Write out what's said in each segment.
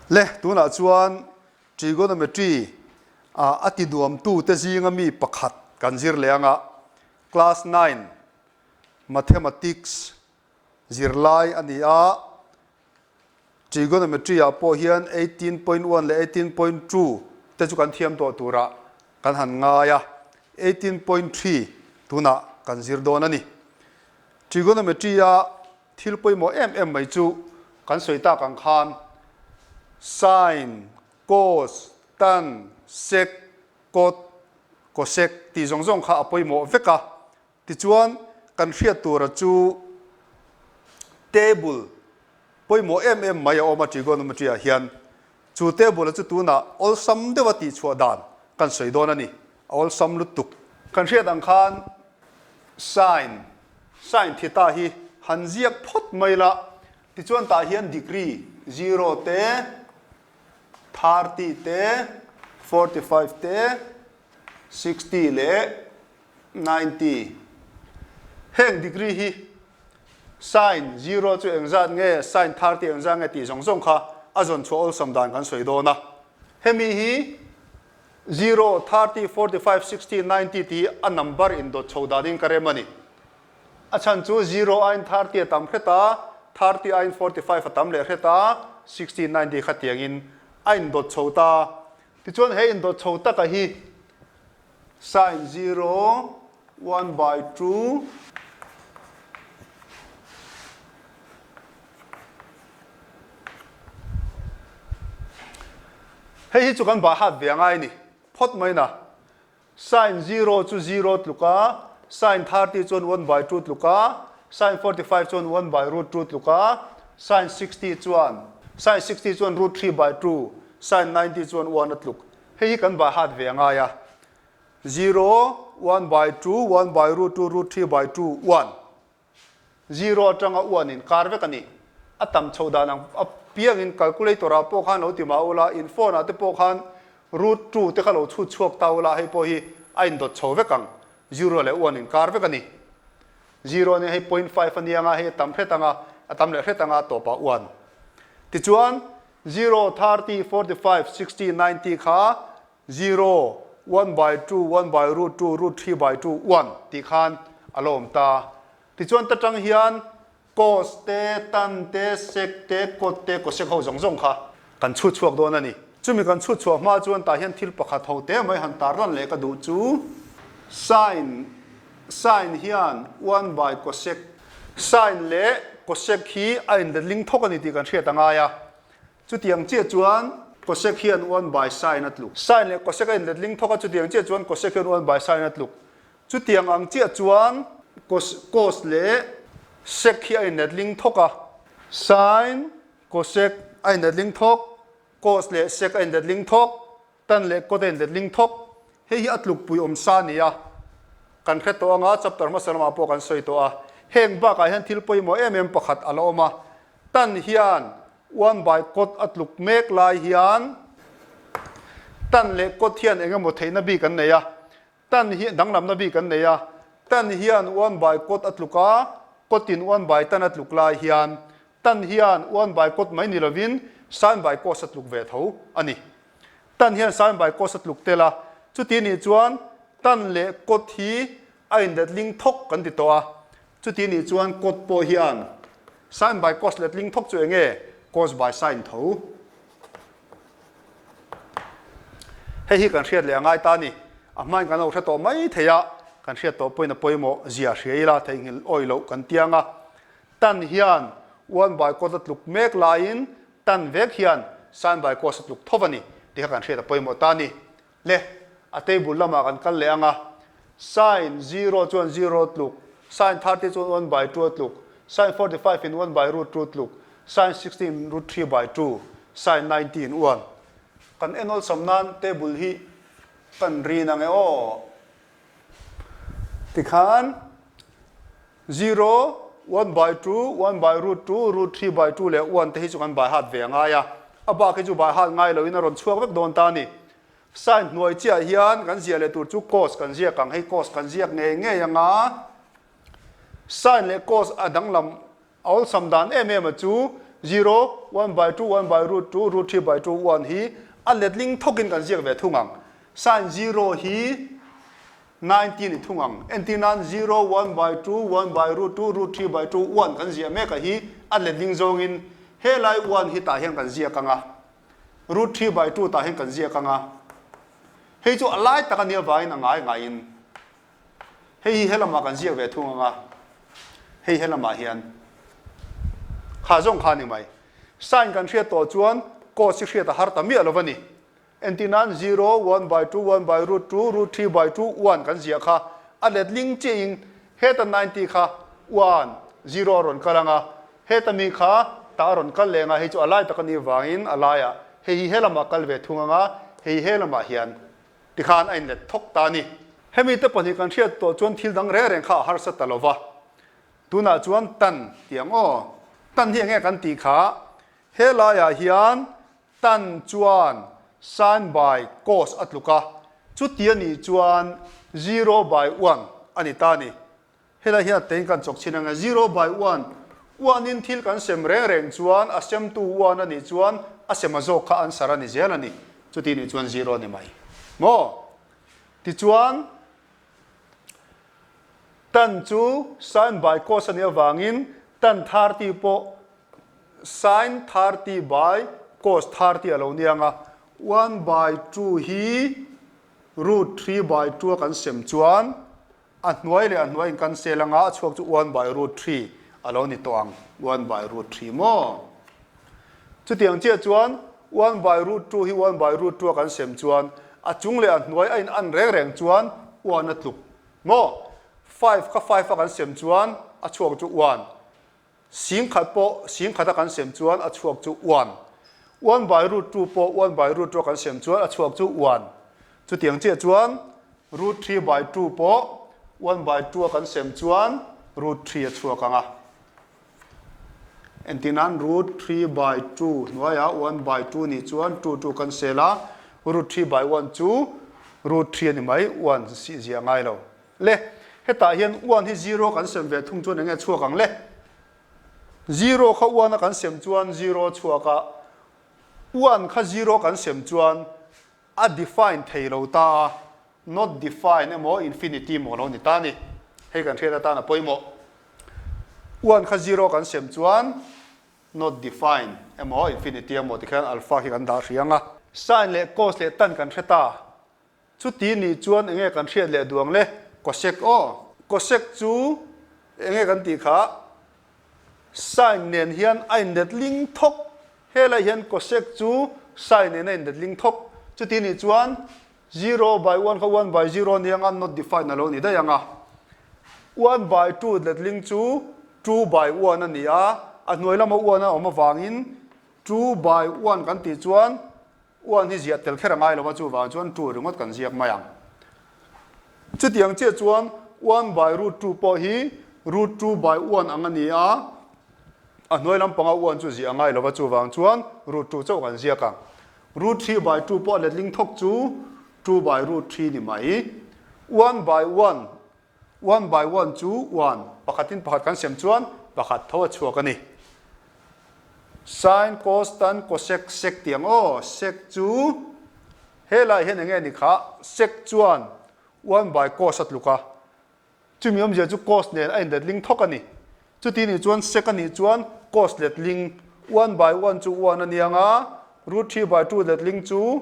Le, tunah chuan Trigonometry ah a ti nuamtu te zinga mi pakhat kan zir leh anga, Class nine Mathematics zirlai a ni a, Trigonometry ah pawh hian 18.1 leh 18.2 te chu kan thiam tawh turah kan han ngai a, 18.3 tunah kan zir dawn a ni. Trigonometry a thil pawimawh em em mai chu kan sawi tak ang khan sin, cos, tan, sec, cot, cosec tih zawng zawng kha a pawimawh vek a. Tichuan, kan hriat tura chu table pawimawh em em mai a awm a trigonometry ah hian. Chu table-a chu tunah awlsam deuha tihchhuah dan kan sawi dawn a ni. A awlsam lutuk. Kan hriat ang khan sin, sin theta hi han ziak phawt mai la, tichuan tah hian degree zero te, 30 te, 45 te, 60 leh 90. Heng degree hi sin zero chu engzat nge, sin 30 engzat nge tih zawng zawng kha a zawn chhuah awlsam dan kan sawi dawn a. Hemi hi zero, 30, 45, 60, 90 tih hi a number indawt chho danin ka rem a ni. A chhan chu zero aiin 30 a tam hret a, 30 aiin 45 a tam leh hret a, 60, 90 kha tiangin a indawt chho ta. Tichuan he indawt chho taka hi Sin zero, one by two. Hei hi chu kan bah hat ve angai ni phawt mai na. Sin zero chu zero tluk a, sin 30 chuan one by two tluk a, sin 45 chuan one by root two tluk a, sin 60 chuan sin 60 chuan root three by two, sin 90 chuan one a tluk. Hei hi kan bah hat ve a ngai a, zero, one by two, one by root two, root three by two, one. Zero atanga one in kar vek a ni. A tam chho dan ang apiangin calculator ah pawh khan lo ti mah ula, in phone ah te pawh khan root two te kha lo chhut chhuak ta ula, hei pawh hi a indawt chho vek ang. Zero leh one in kar vek a ni. Zero ania hei point five a nia anga hei a tam hret anga, a tam leh hret anga a tawpah one. Tichuan, Zero, 30, 45, 60, 90 kha zero, one by two, one by root two, root three by two, one tih khan a lo awm ta. Tichuan ta tang hian cos te, tan te, sec te, cot te, cosec ho zawng zawng kha kan chhut chhuak dawn a ni. Chumi kan chhut chhuah hma chuan tah hian thil pakhat ho te mai han tar lan leh ka duh chu sin, sin hian one by cosec, Sin leh cosec hi a inletling thawk a ni tih kan hriat a ngai a. Chutiang chiah chuan cosec hian one by sin a tluk. Sin leh cosec a inletling thawk a, chutiang chiah chuan cosec hian one by sin a tluk. Chutiang ang chiah chuan cos leh sec hi a inletling thawk a. Sin, cosec a inletling thawk, cos leh sec a inletling thawk. Tan leh kawt a inletling thawk. Hei hi a tlukpui awm sa a ni a, kan hre tawh anga chapter hmasa lamah pawh kan sawi tawh a. Heng bakah hian thil pawimawh em em pakhat a la awm a, tan hian one by kawt a tluk mek lai hian tan leh kawt hian eng emaw theihna bik an nei a, tan hi danglamna bik an nei a, tan hian one by kawt a tluk a, kawtin one by tan a tluk lai hian tan hian one by kawt mai ni lovin sin by cos a tluk ve tho a ni. Tan hian sin by cos a tluk tel a, chuti nih chuan tan leh cot hi a inletling thawk kan ti tawh a, chuti nih chuan cot pawh hian sin by cos letling thawk chu eng nge? Cos by sin tho. Hei hi kan hriat leh a ngai ta a ni. A hmain kan lo hre tawh mai thei a, kan hriat tawh pawhin a pawimawh zia hria ila theihnghilh awih loh kan tiang a. Tan hian one by cot a tluk mek laiin Tan vek hian sign by cost a tluk tho a ni tih kha kan hriat a pawimawh ta a ni. Le, a table lamah kan kal leh ang a, sign zero chuan zero tluk, sign 30 chuan one by two a tluk, sign 45 in one by root two tluk, sign 60 in root three by two, sign 90 in one. Kan en awlsam nan table hi kan rin ang e aw. Tikhan. Zero, one by two, one by root two, root three by two leh one te hi chu kan by heart ve a ngai a, a bak hi chu by heart ngai loin a rawn chhuak vek dawn ta a ni. Sign hnuai chiah hian kan ziah leh tur chu cos kan ziak ang, hei cos kan ziak ngei ngei ang a, sign leh cos a danglam a awlsam dan em em a chu. Zero, one by two, one by root two, root three by two, one hi a letling thawkin kan ziak ve thung ang. Sin zero hi 90 ni thung ang. Entir nan zero, one by two, one by root two, root three by two, one kan ziah mek a hi a letling zawngin helai one hi tah hian kan ziak ang a, root three by two tah hian kan ziak ang a. Hei chu a lai tak a nia vangin a ngai ngaiin hei hi helamah kan ziak ve thung ang a, hei helamah hian kha zawng kha a ni mai. Sin kan hriat tawh chuan cos hi hriat a har ta miah lo va ni. Entir nan zero, one by two, one by root two, root three by two, one kan ziah kha a letling chiahin heta 90 kha one, zero a rawn kal ang a, heta mi kha tah a rawn kal leh ang a, hei chu a lai tak a nih vangin a laiah hei hi helamah kal ve thung ang a, hei helamah hian tikhan a inlet thawk ta a ni. Hemi te pahnih kan hriat tawh chuan thil dang reng reng kha a harsa ta lo va, tunah chuan tan tih ang aw. Tan hi enge kan tih kha helaiah hian Tan chuan sin by cos a tluk a, chuti a nih chuan zero by one a ni ta a ni. Helai hian a tein kan chawk chhin ang e, zero by one, one in thil kan sem reng reng chuan a semtu one a nih chuan a sem a zawk kha answer a ni zel a ni, chuti nih chuan zero a ni mai maw? Tichuan tan chu sin by cos a nih avangin tan 30 pawh Sin 30 by cos 30 a lo niang a, one by two hi root three by two a kan sem chuan a hnuai leh a hnuai in cancel anga a chhuak chu one by root three a lo ni tawh ang, one by root three maw? Chutiang chiah chuan one by root two hi one by root two a kan sem chuan a chung leh a hnuai a in an reng reng chuan one a tluk maw? Five kha five a kan sem chuan a chhuak chu one. Singkhat pawh singkhata kan sem chuan a chhuak chu one. One by root two pawh one by root two a kan sem chuan a chhuak chu one. Chutiang chiah chuan root three by two pawh one by two a kan sem chuan root three a chhuak ang a. Entir nan root three by two hnuaiah one by two nih chuan two two kan sel a, root three by one chu root three a ni mai, one sih ziah ngai lo. Le, hetah hian one hi zero kan sem ve thung chuan eng nge chhuak ang le? Zero kha one a kan sem chuan zero a chhuak a, one kha zero kan sem chuan a define thei lo ta a, not define emaw infinity emaw lo ni ta a ni. Hei kan hriat atan a pawimawh. One kha zero kan sem chuan not define emaw infinity emaw tikhian alpha khi kan dah hrih ang a. Sin leh cos leh tan kan hre ta. Chuti nih chuan enge kan hriat leh duang le? Cosec aw. Cosec chu enge kan tih kha? Sin nen hian a inlet ling thawk. Helai hian cosec chu sin nen a inlet ling thawk. Chuti nih chuan zero by one kha one by zero nia anga not defined a lo ni daih ang a. One by two let ling chu two by one a ni a, a hnuai lama one a awm avangin two by one kan tih chuan Uan hi ziah tel kher a ngai lo a, chuvang chuan two ringawt kan ziak mai ang. Chutiang chiah chuan one by root two pawh hi root two by one ang a ni a, a hnuai lampanga one chu ziah a ngai lo a, chuvang chuan root two chauh kan ziak ang. Root three by two pawh a letling thawk chu two by root three ni mai. One by one One by one chu one, pakhatin pakhat kan sem chuan pakhat tho a chhuak a ni. Sin, cos, tan, cosec, sec tih ang aw. Sec chu helaiah hian enge ni kha? Sec chuan one by cos a tluk a, chumi awmzia chu cos nen a inletling thawk a ni. Chuti nih chuan sec a nih chuan cos letling one by one chu one a nia nga, root three by two letling chu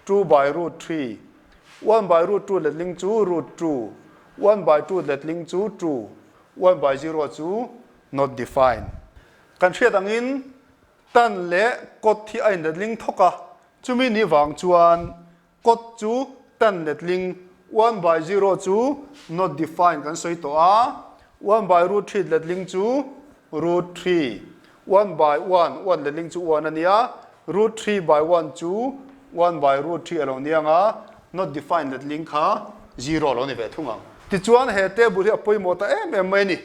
two by root three, one by root two letling chu root two, one by two letling chu two, one by zero chu not defined. Kan hriat angin tan leh cot hi a inletling thawk a, chumi ni vang chuan Cot chu tan letling one by zero chu not defined kan sawi tawh a, one by root three letling chu root three, one by one, one letling chu one a nia, root three by one chu one by root three a lo nia ang a, not defined letling kha zero a lo ni ve thung ang. Tichuan he table hi a pawimawh ta em em mai a ni.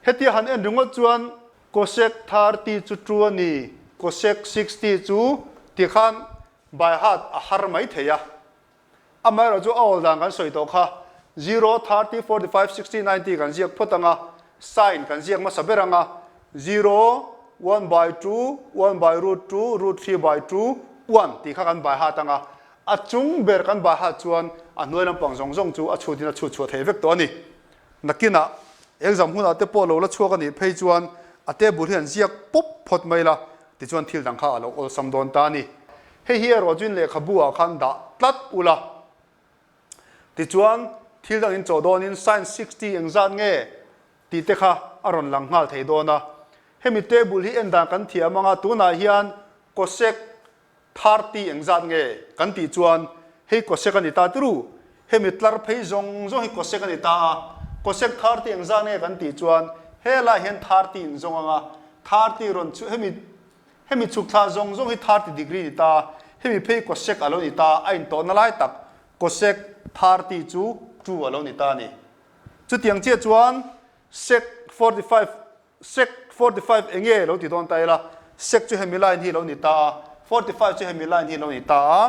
Hetia han en ringawt chuan cosec 30 chu two a ni, cosec 60 chu tikhan By heart a har mai thei a. Amaherawh chu a awl dan kan sawi tawh kha, zero, thirty, forty five, sixty, ninety kan ziak phawt ang a, sin kan ziak hmasa ber ang a, zero, one by two, one by root two, root three by two, one tih kha kan by heart anga a chung ber kan by heart chuan a hnuai lampang zawng zawng chu a chhutin a chhut chhuah thei vek tawh a ni. Nakinah exam hunah te pawh lo la chhuak a nih phei chuan a table hi an ziak pawp phawt mai la tichuan thil dang kha a lo awlsam dawn ta a ni. Hei hi erawh chuin lehkhabu ah khan dah tlat ula. Tichuan thil dang in chawh dawnin science 60 engzat nge tih te kha a rawn lang nghal thei dawn a. Hemi table hi en dan kan thiam anga tunah hian cosec 30 engzat nge kan tih chuan hei cosec a ni ta tiru. Hemi tlar phei zawng zawng hi cosec a ni ta a. Cosec 30 engzat nge kan tih chuan helaiah hian 30 in zawng anga 30 rawn chu hemi Hemi chhuk thla zawng zawng hi 30 degree ni ta, hemi phei cosec a lo ni ta, a intawhna lai tak cosec 30 chu 2 a lo ni ta a ni. Chutiang chiah chuan sec 45, sec 45 eng nge lo ti dawn ta ila, sec chu hemi line hi lo ni ta a, 45 chu hemi line hi lo ni ta a,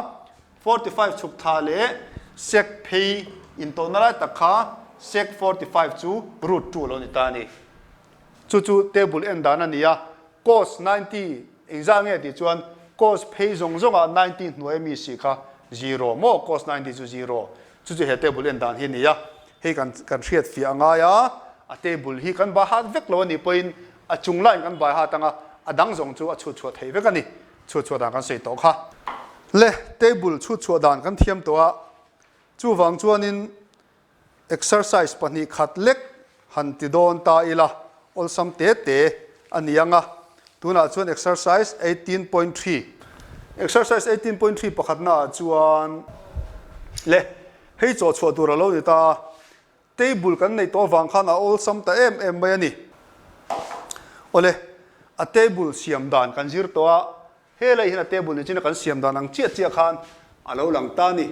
45 chhuk thla leh sec phei intawhna lai tak kha sec 45 chu root 2 a lo ni ta a ni. Chu chu table en dan a ni a, Cos 90 engzah nge tih chuan cos phei zawng zawngah 90 hnuai ami si kha zero maw cos 90 chu zero chu chu he table en dan hi a ni a, hei kan kan hriat fiah a ngai a, a table hi kan bai hat vek lo a nih pawhin a chung line kan bai hat anga a dang zawng chu a chhut chhuah theih vek a ni, chhut chhuah dan kan sawi tawh kha. Le table chhut chhuah dan kan thiam tawh a, chuvang chuanin Exercise 2 khat lek han ti dawn ta ila, awlsam te te a ni ang a. Tunah chuan exercise 18.3. Exercise 18.3 pakhatna ah chuan le hei chaw chhuah tur a lo ni ta a, table kan neih tawh avang khan a awlsam ta em em mai a ni. Awle, a table siam dan kan zir tawh a, He lei hian a table ni chin a kan siam dan ang chiah chiah khan a lo lang ta a ni.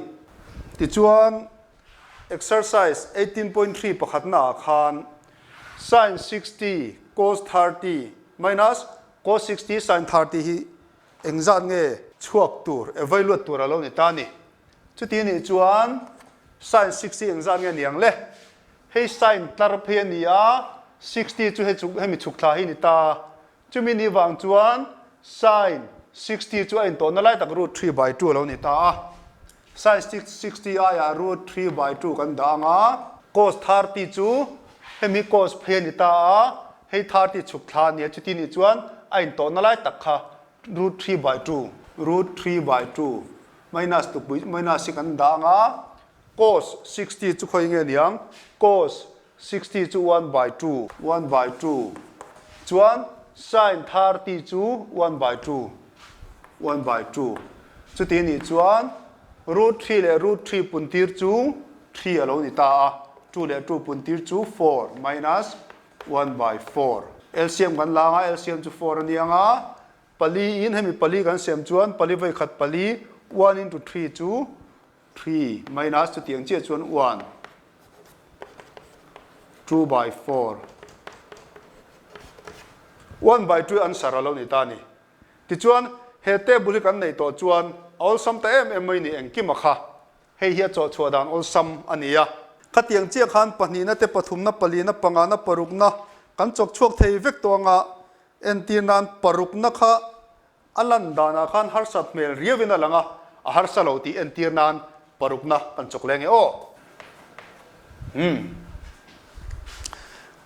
Tichuan, exercise 18.3 pakhatna ah khan sin 60 cos 30 minus cos 60 sin 30 hi engzat nge chhuak tur, evaluate tur a lo ni ta a ni. Chuti nih chuan sin 60 engzat nge ni ang le? Hei sin tlar phei a ni a, 60 chu hemi chhuk thla hi ni ta. Chumi ni vang chuan sin 60 chu a intawhna lai tak root 3 by 2 a lo ni ta a. Sin 60 aiah root 3 by 2 kan dah ang a. Cos 30 chu hemi cos phei a ni ta a, hei 30 chhuk thla a ni a, chuti nih chuan a intawhna lai tak kha root 3 by 2, root 3 by 2 minus tupui minus hi kan dah ang a. Cos 60 chu khawi nge niang? Cos 60 chu one by two, one by two, chuan sin 30 chu one by two, one by two. Chuti nih chuan root 3 leh root 3 pun tir chu 3 a lo ni ta a, 2 leh 2 pun tir chu 4 minus 1 by 4. LCM kan la ang a, LCM chu 4 a ni ang a, pali in hemi pali kan siam chuan pali vawi khat pali, 1 into 3 chu 3 minus chutiang chiah chuan 1, 2 by 4, 1 by 2 answer a lo ni ta a ni. Tichuan he table hi kan neih tawh chuan a awlsam ta em em mai ni engkim a kha. Hei hi a chawhchhuah dan awlsam a ni a. Khatiang chiah khan pahnihna te pathumna palina pangana parukna kan chawk chhuak thei vek tawh anga entir nan parukna kha A lan danah khan harsat hmel riauin a lang a, a harsa lo tih entir nan parukna kan chawk leng e aw. Umm.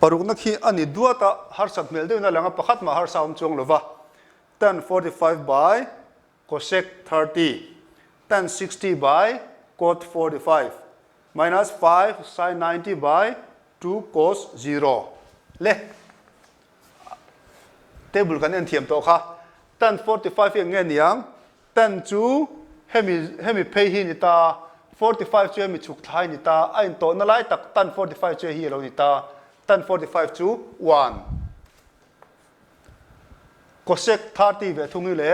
Parukna khi a ni duat a, harsat hmel deuhin a lang a, pakhat mah harsa awm chuang lova. Tan 45 by cosec 30, tan 60 by cot 45 minus 5 sin 90 by 2 cos 0. Le. Table kan en thiam tawh kha. Tan 45 hi eng nge niang? Tan chu hemi hemi phei hi ni ta, 45 chu hemi chhuk thla hi ni ta, a intawhna lai tak tan 45 chu hei hi a lo ni ta. Tan 45 chu 1. Cosec 30 ve thung hi le,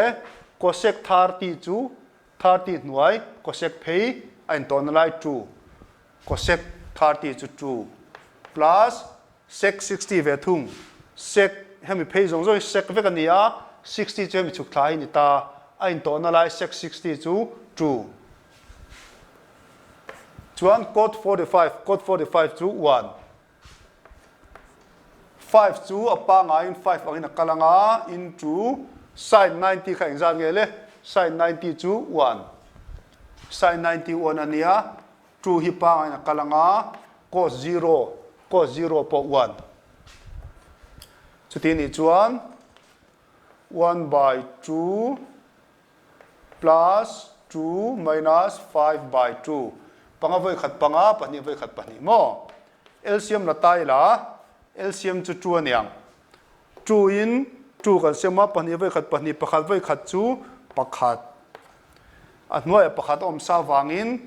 cosec 30 chu 30 hnuai cosec phei a intawhna lai 2. Cosec 30 chu 2 plus Sec 60 ve thung. Sec hemi phei zawng zawng hi sec vek a ni a, 60 chu hemi chhuk thla hi ni ta. A intawhna lai sec 60 chu 2. Chuan cot 45, cot 45 chu 1. Five chu a pangaiin five angin a kal ang a, into sin 90 kha engzat nge le? Sin 90 chu one. Sin 90 one a nia, two hi pangaiin a kal ang a, cos zero, cos zero pawh one. Chuti nih chuan one by two plus two minus five by two panga vawi khat panga pahnih vawi khat pahnih maw LCM la ta ila LCM chu two a niang two in two kan siam a pahnih vawi khat pahnih pakhat vawi khat chu pakhat a hnuaiah pakhat a awm sa vangin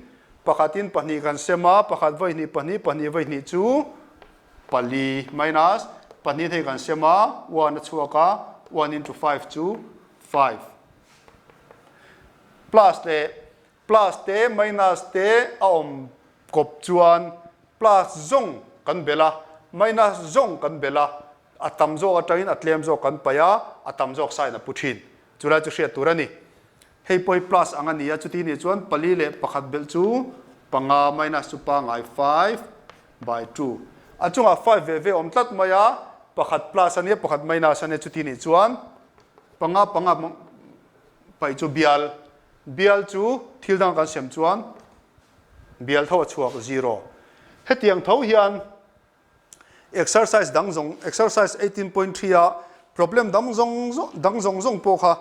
pakhat in pahnih kan siam a pakhat vawi hnih pahnih pahnih vawi hnih chu pali minus pahnih hei kan siam a one a chhuak a one into five chu 5 plus leh plus te minus te a awm kawp chuan plus zawng kan belh a, minus zawng kan belh a, a tam zawk atangin a tlem zawk kan paih a, a tam zawk sign a pu thin. Chulai chu hriat tur a ni. Hei pawh hi plus ang a ni a, chuti nih chuan pali leh pakhat belh chu panga minus chu pangai 5 by 2. A chungah 5 ve ve awm tlat mai a, pakhat plus a nia pakhat minus a nia chuti nih chuan Panga panga paih chu bial, bial chu thil dang kan sem chuan bial tho a chhuak zero. Hetiang tho hian exercise dang zawng exercise 18.3 a problem dang zawng zawng dang zawng zawng pawh kha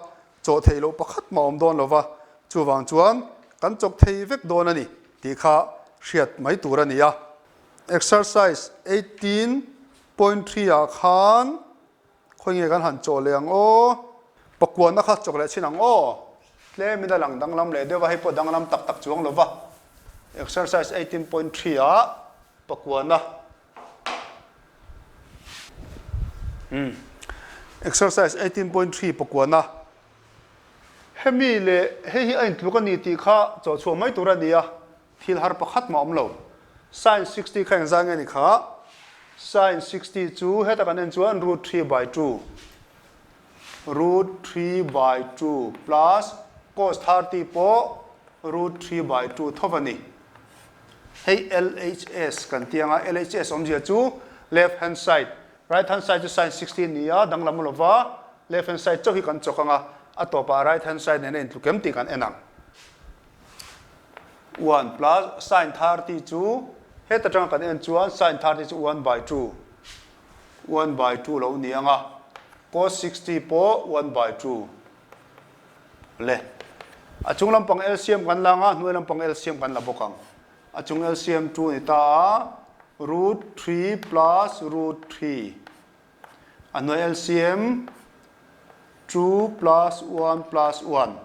chawh theih loh pakhat mah awm dawn lova, chuvang chuan kan chawk thei vek dawn a ni tih kha hriat mai tur a ni a. Exercise 18.3 ah khan Khawi nge kan han chawh leh ang aw? Pakuana kha chawk leh chhin ang aw? Tlemin a lang danglam leh deuh a, hei pawh danglam tak tak chuang lo va. Exercise 18.3 ah pakuana. Umm. Exercise 18.3 pakuana. Hemi leh hei hi a intluk a ni tih kha chawh chhuah mai tur a ni a. Thil har pakhat mah awm lo. Sin 60 kha engzah nge ni kha? Sin 60 chu heta kan en chuan root 3 by 2 root 3 by 2 plus cos 30 pawh root 3 by 2 thawp a ni. Hei LHS kan ti ang a, LHS awmzia chu left hand side, right hand side chu sin 60 ni a, danglam lova left hand side chauh hi kan chawk ang a, a tawpah right hand side nena intluk em tih kan en ang. 1 plus sin 30 chu heta tanga kan en chuan sin 30 chu 1 by 2 1 by 2 lo ni ang a cos 60 pawh 1 by 2 le a chung lampang LCM kan la ang a hnuai lampang LCM kan la bawk ang a chung LCM 2 ni ta a root 3 plus root 3 a hnuai LCM 2 plus 1 plus 1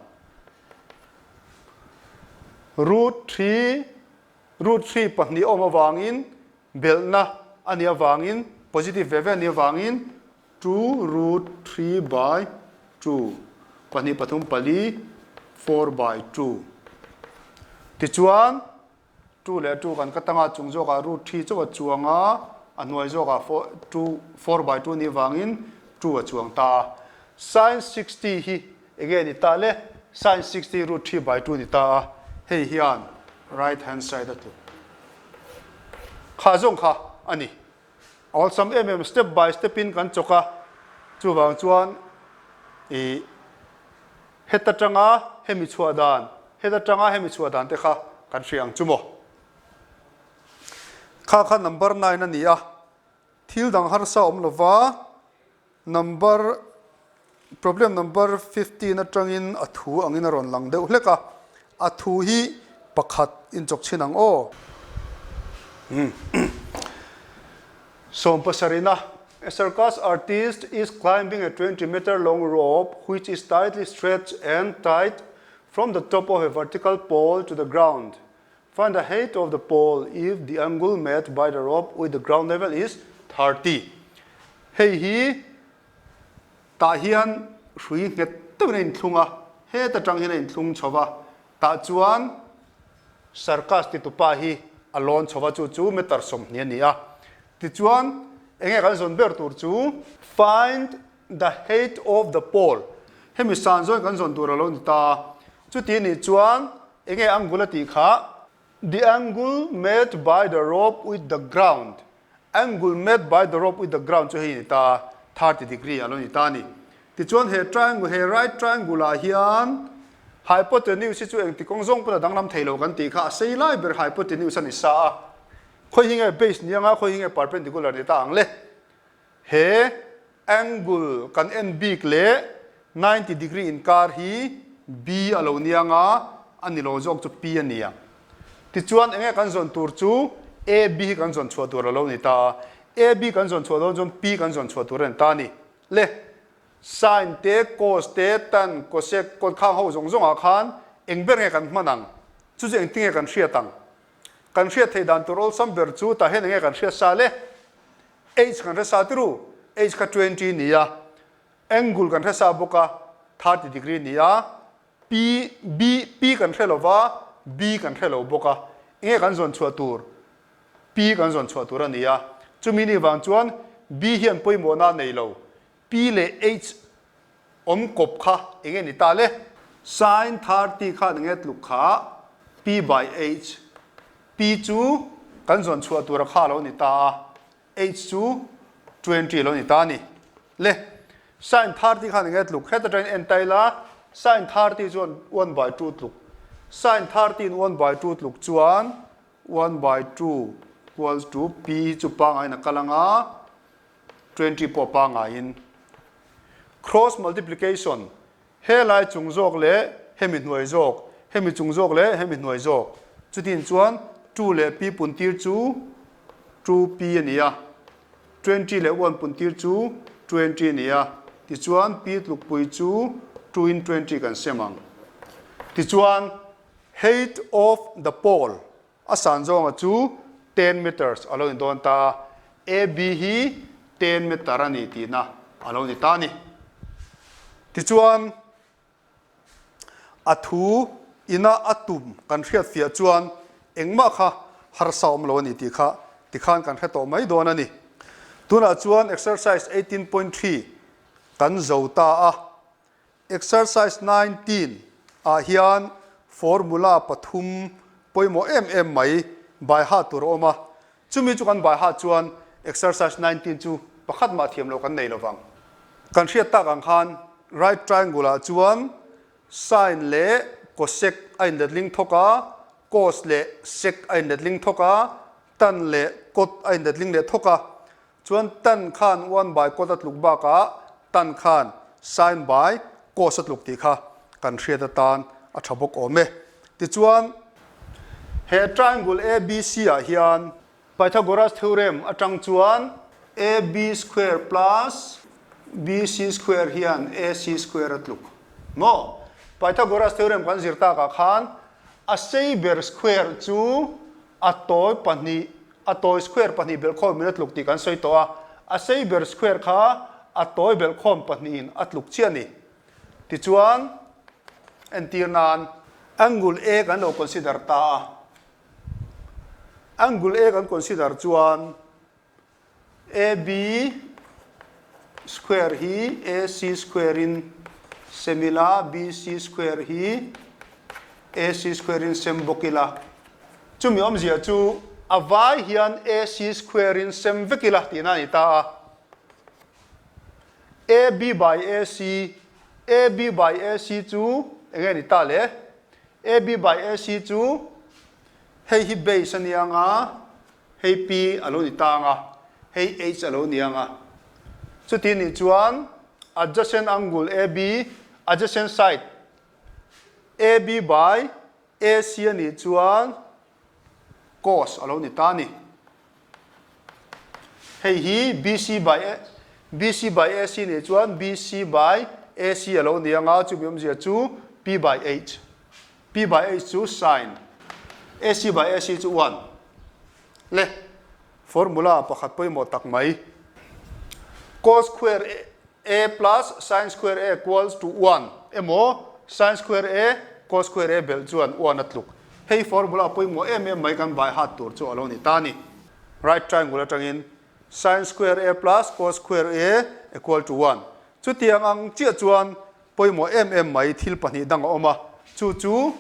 Root 3, Root 3 pahnih awm avangin belhna a nih avangin positive ve ve a nih avangin 2 root 3 by 2 pahnih pathum pali 4 by 2 tichuan 2 leh 2 kan ka tanga chung zawkah root 3 chauh a chuang a, a hnuai zawkah 2 4 by 2 a nih avangin 2 a chuang ta a. Sin 60 hi Enge ni ta le? Sin 60 root 3 by 2 ni ta a, hei hian right hand side a tluk kha zawng kha a ni. A awlsam em em, step by step in kan chawk a, chuvang chuan ih heta tanga hemi chhuah dan, heta tanga hemi chhuah dan te kha kan hria ang chu maw. Kha kha number 9 a ni a, thil dang harsa awm lova, Number Problem number 15 atangin a thu angin a rawn lang deuh hlek a, a thu hi pakhat inchawk chhin ang aw. Sawmpasarina, A circus artist is climbing a 20 meter long rope which is tightly stretched and tied from the top of a vertical pole to the ground. Find the height of the pole if the angle made by the rope with the ground level is 30. Hei hi tah hian hrui nghet deuhin a inthlung a, heta tang hian a inthlung chho va, tah chuan circus titupa hi a lawn chho va, chu chu meter 20 a ni a. Tichuan enge kan zawn ber tur chu find the height of the pole hemi san zawn kan zawn tur a lo ni ta a, chuti nih chuan enge angle a tih kha the angle made by the rope with the ground. Angle made by the rope with the ground chu hei a ni ta a, 30 degree a lo ni ta a ni. Tichuan he triangle, he right triangle ah hian hypotenuse hi chu engti kawng zawng pawn a danglam thei lo kan tih kha a sei lai ber hypotenuse a ni sa a. Khawi hi nge base ni anga khawi hi nge perpendicular ni ta ang le? He angle kan en bik leh 90 degree inkar hi B a lo nia nga a ni lo zawk chu P a ni ang. Tichuan enge kan zawn tur chu AB hi kan zawn chhuah tur a lo ni ta a, AB kan zawn chhuah dawn chuan P kan zawn chhuah tur a ni ta a ni. Le, sin te, cos te, tan, cosec, cot khang ho zawng zawngah khan eng ber nge kan hman ang? Chu chu engtinge kan hriat ang? Kan hriat theih dan tur awlsam ber chu tah hian enge kan hriat sa le? H kan hre sa tiru, H kha 20 ni a, angle kan hre sa bawk a, 30 degree ni a, P, B, P kan hre lo va, B kan hre lo bawk a, enge kan zawn chhuah tur? P kan zawn chhuah tur a ni a, chumi ni vang chuan B hian pawimawhna a nei lo, P leh H awm kawp kha enge ni ta le? Sin 30 khan enge tluk kha P by H, P chu kan zawn chhuah tura kha a lo ni ta a, H chu 20 a lo ni ta a ni. Le, sin 30 khan enge tluk? Heta tangin en ta ila, sin 30 chuan 1 by 2 tluk. Sin 30 in 1 by 2 tluk chuan 1 by 2 equals to P chu pangaiin a kal ang a, 20 pawh pangaiin. Cross multiplication He lai chung zawk leh hemi hnuai zawk, hemi chung zawk leh hemi hnuai zawk. Chutin chuan two leh pi puntir chu two pi a ni a, 20 leh one puntir chu 20 a ni a, tichuan pi tlukpui chu two in 20 kan sem ang. Tichuan height of the pole a san zawnga chu 10 meters a lo ni dawn ta a, AB hi 10 meter a ni tihna a lo ni ta a ni. Tichuan, a thu ina a tum kan hriat fiah chuan engmah kha harsa awm lo a ni tih kha tikhan kan hre tawh mai dawn a ni. Tunah chuan exercise 18.3 kan zo ta a. Exercise 19 ah hian formula pathum pawimawh em em mai by heart tur a awm a, chumi chu kan by heart chuan exercise 19 chu pakhat mah thiam loh kan nei lovang. Kan hriat tak ang khan right triangle ah chuan sin leh cosec a inletling thawk a, cos leh sec a inletling thawk a, tan leh cot a inletling leh thawk a, Chuan tan khan one by cot a tluk bakah tan khan sin by cos a tluk tih kha kan hriat atan a tha bawk awm e. Tichuan, he triangle ABC ah hian Pythagoras theorem atang chuan AB square plus BC square hian AC square a tluk maw? Pythagoras theorem kan zir takah khan a sei ber square chu a tawi pahnih A tawi square pahnih belhkhawmin a tluk tih kan sawi tawh a, a sei ber square kha a tawi belhkhawm pahnihin a tluk chiah a ni. Tichuan, entir nan angle A kan lo consider ta a. Angle A kan consider chuan AB square hi AC square in sem ila, BC square hi AC square in sem bawk ila. Chumi awmzia chu a vai hian AC square in sem vek ila tihna a ni ta a. AB by AC, AB by AC chu eng nge ni ta le? AB by AC chu hei hi base a nia nga, Hei P a lo ni tang a, hei H a lo ni ang a. Chuti nih chuan adjacent angle AB, adjacent side AB by AC a nih chuan cos a lo ni ta a ni. Hei hi BC by BC by AC nih chuan BC by AC a lo ni ang a, chumi awmzia chu P by H. P by H chu sin, AC by AC chu 1. Le, formula pakhat pawimawh tak mai. Cos square A plus sin square A equals to 1 emaw sin square A cos square A belh chuan 1 a tluk. Hei formula pawimawh em em mai kan by heart tur chu a lo ni ta a ni. Right triangle atangin sin square A plus cos square A equal to 1. Chutiang ang chiah chuan Pawimawh em em mai thil pahnih dang a awm a, chu chu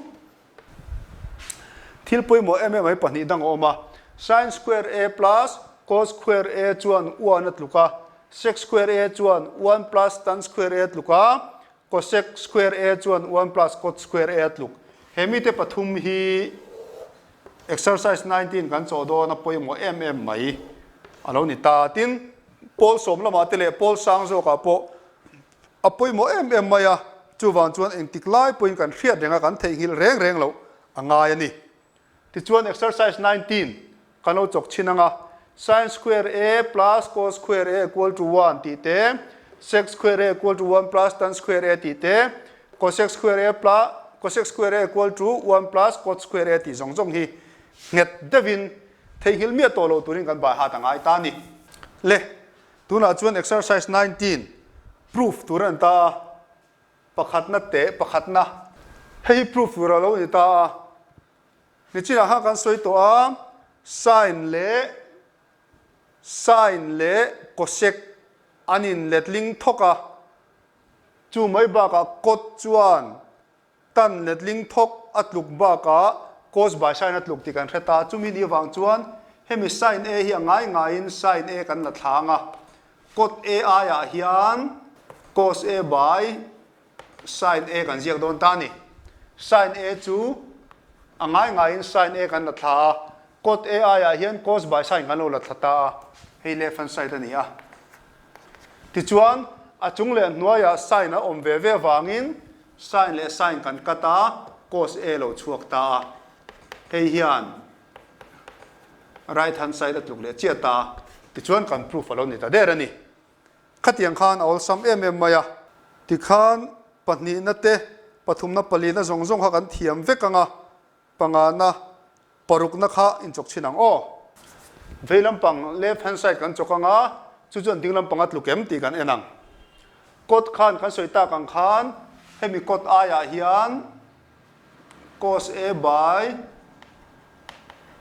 thil pawimawh em em mai pahnih dang a awm a, sin square A plus. Cos square A chuan one a tluk a, sec square A chuan one plus tan square A tluk a, cosec square A chuan one plus cot square A a tluk. He mite pathum hi exercise 19 kan chawh dawn a pawimawh em em mai a lo ni ta. Tin, pawl sawm lamah te leh pawl sang zawkah pawh a pawimawh em em mai a, chuvang chuan engtik lai pawhin kan hriat reng a, kan theihnghilh reng reng loh a ngai a ni. Tichuan exercise 19 kan lo chawk chhin ang a, sin square A plus cos square A equal to one tih te, sec square A equal to one plus tan square A tih te, cosec square A plus cosec square A equal to one plus cot square A tih zawng zawng hi nghet deuhin theihnghilh miah tawh loh turin kan bai hat a ngai ta a ni. Le, tunah chuan exercise 19 proof tur a ni ta a. Pakhatna teh pakhatna. Hei hi proof tur a lo ni ta a. Nichinah khan kan sawi tawh a, sin leh sin leh cosec an in letling thawk a, chu mai bakah cot chuan tan letling thawk a tluk bakah cos by sin a tluk tih kan hre ta. Chumi ni avang chuan hemi sin A hi a ngai ngaiin sin A kan la thlang a, Cot A aiah hian cos A by sin A kan ziak dawn ta a ni. Sin A chu a ngai ngaiin sin A kan la thla a, cot A aiah hian cos by sin kan lo la thla ta a, hei left hand side a ni a. Tichuan, a chung leh a hnuaiah sin a awm ve ve avangin sin leh sin kan cut a, cos A lo chhuak ta a. Hei hian Right hand side a tluk leh chiah ta, tichuan kan proof a lo ni ta der a ni. Khatiang khan a awlsam em em mai a, tikhan pahnihna te, pathumna palina zawng zawng kha kan thiam vek ang a, pangana, parukna kha inchawk chhin ang aw. Vei lampang left hand side kan chawk ang a, chu chuan ding lampang a tluk em tih kan en ang. Cot khan kan sawi tak ang khan hemi cot aiah hian Cos A by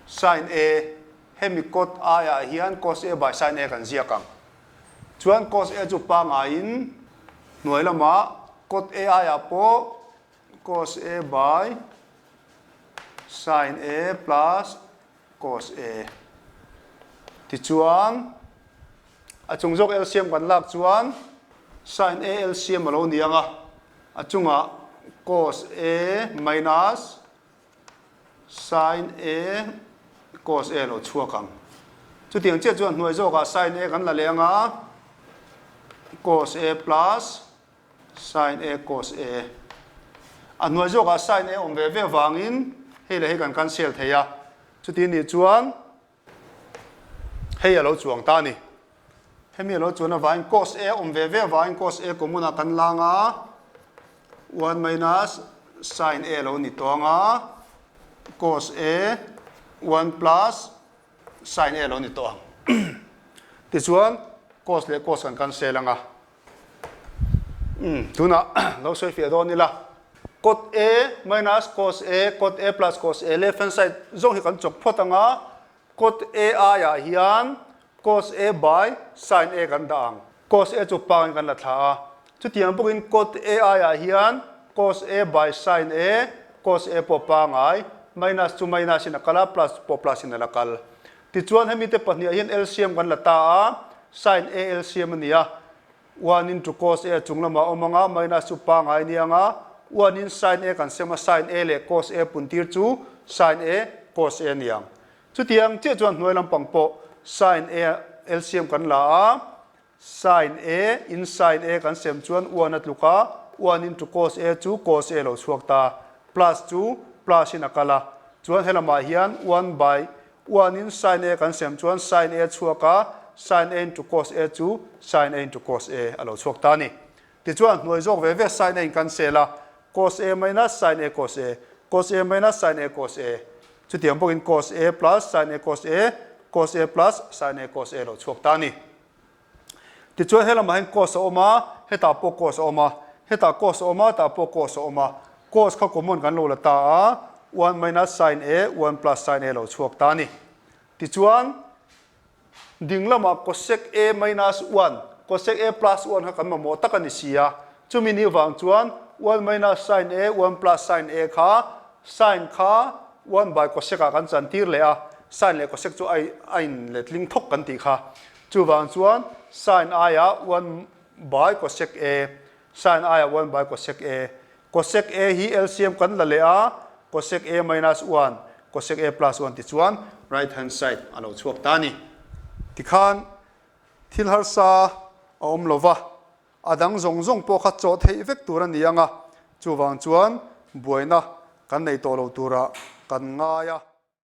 sin A, hemi cot aiah hian cos A by sin A kan ziak ang. Chuan cos A chu pangaiin hnuai lamah cot A aiah pawh cos A by sin A plus cos A. Tichuan a chung zawk LCM kan lak chuan sin A LCM a lo ni ang a, a chungah cos A minus sin A cos A lo chhuak ang. Chutiang chiah chuan hnuai zawkah sin A kan la leh ang a, cos A plus sin A cos A. A hnuai zawkah sin A awm ve ve vangin hei leh hei kan cancel thei a, chuti nih chuan Hei a lo chuang ta a ni. Hemi a lo chuan avangin cos A awm ve ve avangin cos A common ah kan lang a, one minus sin A lo ni tawng a, cos A one plus sin A lo ni tawh ang. Tichuan cos leh cos kan cancel ang a. Umm tunah lo sawi fiah dawn ila. Cot A minus cos A, cot A plus cos A left hand side zawng hi kan chawk phawt ang a, cot A aiah hian cos A by sin A kan dah ang. Cos A chu pangin kan la thla a. Chutiang bawkin cot A aiah hian cos A by sin A, cos A pawh pangai, minus chu minus in a kal a, plus pawh plus in a la kal. Tichuan hemi te pahniah hian LCM kan la ta a, sin A LCM a ni a, one into cos A chung lamah a awm ang a, minus chu pangai a ni ang a, one in sin A kan sem a, sin A leh cos A pun tir chu sin A cos A a ni ang. Chutiang chiah chuan hnuai lampang pawh sin A LCM kan la a, Sin A in sin A kan sem chuan one a tluk a, one into cos A chu cos A lo chhuak ta, plus chu plus in a kal a, chuan helamah hian one by one in sin A kan sem chuan sin A chhuak a, sin A into cos A chu sin A into cos A a lo chhuak ta a ni. Tichuan hnuai zawk ve ve sin A in kan sel a, cos A minus sin A cos A, cos A minus sin A cos A, chutiang bawkin cos A plus sin A cos A, cos A plus sin A cos A lo chhuak ta a ni. Tichuan helamah hian cos a awm a, hetah pawh cos a awm a, hetah cos a awm a, tah pawh cos a awm a. Cos kha common kan lo la ta a, one minus sin A, one plus sin A lo chhuak ta a ni. Tichuan ding lamah cosec A minus one, cosec A plus one kha kan mamawh tak a ni si a. Chumi ni vang chuan one minus sin A, one plus sin A kha sin kha one by cosec ah kan chantir leh a. Sine leh cosec chu a a in letling thawk kan tih kha. Chuvang chuan sine aiah 1 by cosec A, sine aiah 1 by cosec A. Cosec A hi LCM kan la leh a, cosec A minus 1, cosec A plus 1 tichuan right hand side a lo chhuak ta a ni. Tikhan thil harsa a awm lo va, a dang zawng zawng pawh kha chawh theih vek tur a ni ang a, chuvang chuan buaina kan nei tawh lo turah kan ngai a.